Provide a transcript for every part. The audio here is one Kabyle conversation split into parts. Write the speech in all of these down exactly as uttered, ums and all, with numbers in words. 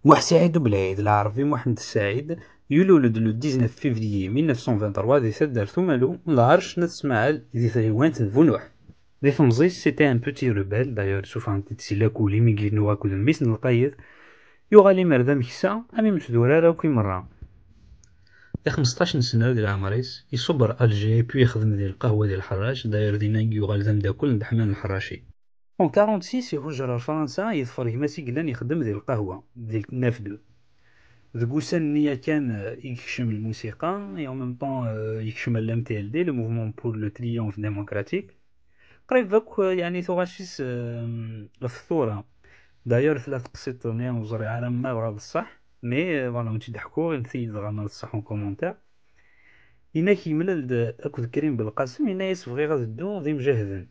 Muḥ Saɛid Ubelɛid, Lɛerbi Muḥend Saɛid, yulul-d le dix-neuf février mille neuf cent vingt-trois di taddart Umalu, Lɛerc n At Smaɛel, di tɣiwant n Bunuḥ. Di temẓi-s, c'était un petit rebelle, d'ailleurs, suffɣen-t-id si lakul imi yennuɣ akked mmi-s n lqayed, yuɣal imir d ameksa, am imes d urar akk imerra. Di xmesṭac n sna di leɛmer-is, iṣubb ar Alger, puis ixdem di lqahwa di Lḥerrac, d'ailleurs, dinna i yuɣal d ameddakel n Deḥman Lḥerraci. En quarante-six, ihujer ar Fransa, yeḍfer gma-s i yellan ixeddem di lqahwa, di Neuf deux. Deg ussan-nni yakan, euh, i yekcem lmusiqa, et en même temps, euh, yekcem l'M T L D, le Mouvement pour le Triomphe Démocratique. Qrib akk, euh, yeɛni tuɣac-is, euh, ɣef tura. D'ailleurs, tella teqsiṭ-nni ur ẓriɣ ara ma dɣa d ṣṣeḥ, mais, euh, voilà, ur tt-id-ḥkuɣ, init-iyi-d dɣa ma d ṣṣeḥ en commentaire. Yenna-k yemlal-d akked Krim Belqasem, yenna-yas bɣiɣ ad dduɣ d imjahden.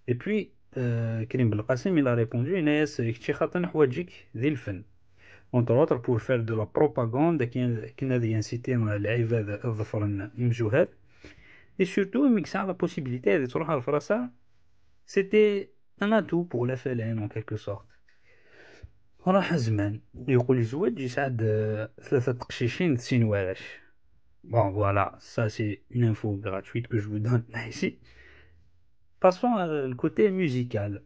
Et puis, euh, Krim Belqasem, il a répondu, yenna-yas kečči xaṭi neḥwaǧ-ik di lfen. Entre autres, pour faire de la propagande, akken, akken ad yinciter lɛibad ad ḍefren imjuhad. Et surtout, imi yesɛa la possibilité ad ittruḥ ar Fransa, c'était un atout pour la F L N en quelque sorte. Ruḥ zzman, yeqqel yezweǧ, yesɛa-d, euh, tlata teqcicin d sin warrac. Bon, voilà, ça c'est une info gratuite que je vous donne là ici. Passons à le côté musical.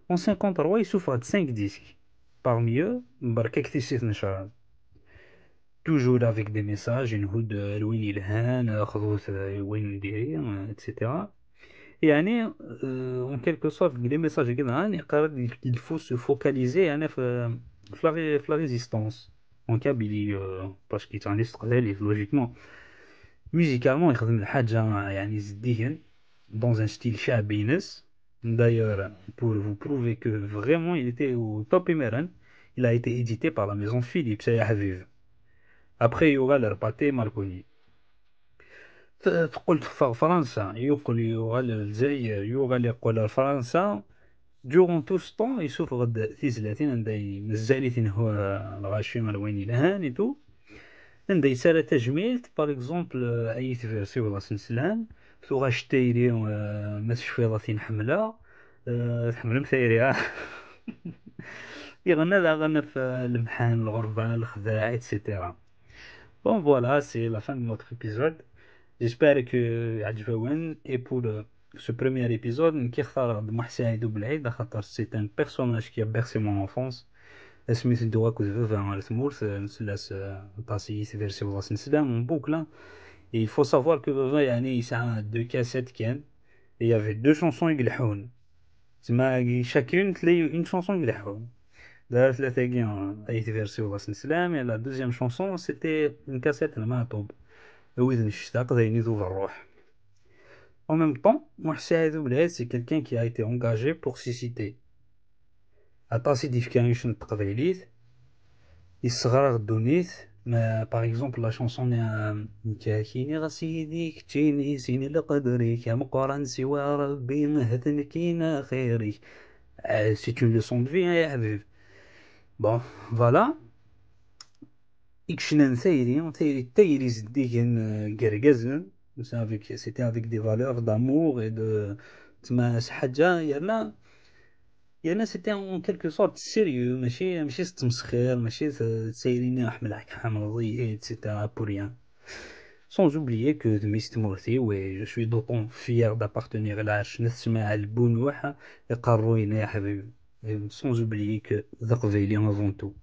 En cinquante-trois, il souffre de cinq disques. Parmi eux, Barkak Tissit n Ccrab. Toujours avec des messages, Nhudd ar win yelhan, Xḍut ar win n diri, euh, et cetera. يعني, euh, en quelque sorte, les messages كذا, يعني, يقرر qu'il faut se focaliser, يعني, في, في la ré-, في la résistance en Kabylie, euh, parce qu'il s'en est logiquement. Musicalement, يخدم الحاجة, يعني, زديا, dans un style شعبي نس. D'ailleurs, pour vous prouver que vraiment il était au top, il a été édité par la maison Philips, يا حبيب. Après, يوغال رباطي ماركوني. T-, teqqel teffeɣ Fransa, yuɣal, yuɣal ar Lezzayer, yuɣal yeqqel ar Fransa. Durant tout ce temps, yessufeɣ-d tizlatin anda i-, mazal-it inehhu, euh, lɣaci ar wayen yelhan et tout. Anda yettarra tajmilt, par exemple, euh, ay itbir siweḍ-asen sslam, tuɣac tayri, euh, ma tecfiḍ a tin ḥemmleɣ, euh, tḥemmlem tayri, ah? Yeɣna daɣen ɣef, euh, lemḥan, lɣerba, lexdeɛ, et cetera. Bon, voilà, c'est la fin de notre épisode. J'espère que yeɛjeb-awen. Et pour, euh, ce premier épisode, nekk ixtareɣ-d Muḥ Saɛid Ubelɛid, axaṭer c'est un personnage qui a bercé mon enfance. Asmi tedduɣ akked baba ar tmurt, euh, nesla-s, euh, aṭas i yitbir siweḍ-asen sslam, en boucle, hein. Et il faut savoir que baba, يعني, yesɛa deux cassettes kan. Et il y avait deux chansons i ileḥḥun. Tma, chacune tella une chanson i ileḥḥun. D'ailleurs, tlata-agi, euh, ay itbir siweḍ-asen sslam, et la deuxième chanson, c'était une cassette n Maɛṭub. Wid n cctaq, d ayen idub rruḥ. En même temps, Muḥ Saɛid Ubelɛid, c'est quelqu'un qui a été engagé pour ses idées. Aṭas i d-yefka i uccen n teqbaylit, yesseɣraɣ ddunit, ma, par exemple, la chanson-nni, euh, nekk ak iniɣ a sidi, keččini sin lqedr-ik, ameqqran siwa Rebbi, ahat nekkini axir-ik. Euh, c'est une leçon de vie, hein, ya ḥbib. Bon, voilà. I yecnan tayri, tayri, tayri zeddigen, euh, n yergazen, c'est avec, c'était avec des valeurs d'amour et de, tma, s ḥaǧa, yerna, yerna c'était en quelque sorte sérieux, mačči, mačči s ttmesxir, mačči s, d tayri-nni ḥemmleɣ-k, tḥemmleḍ-iyi, et cetera, pour rien. Sans oublier que d mmi-s tmurt-iw, et je suis d'autant fier d'appartenir à Lɛerc n At Smaɛel Bunuḥ, iqerruyen, ya ḥbib. Et sans oublier que d aqbayli avant tout.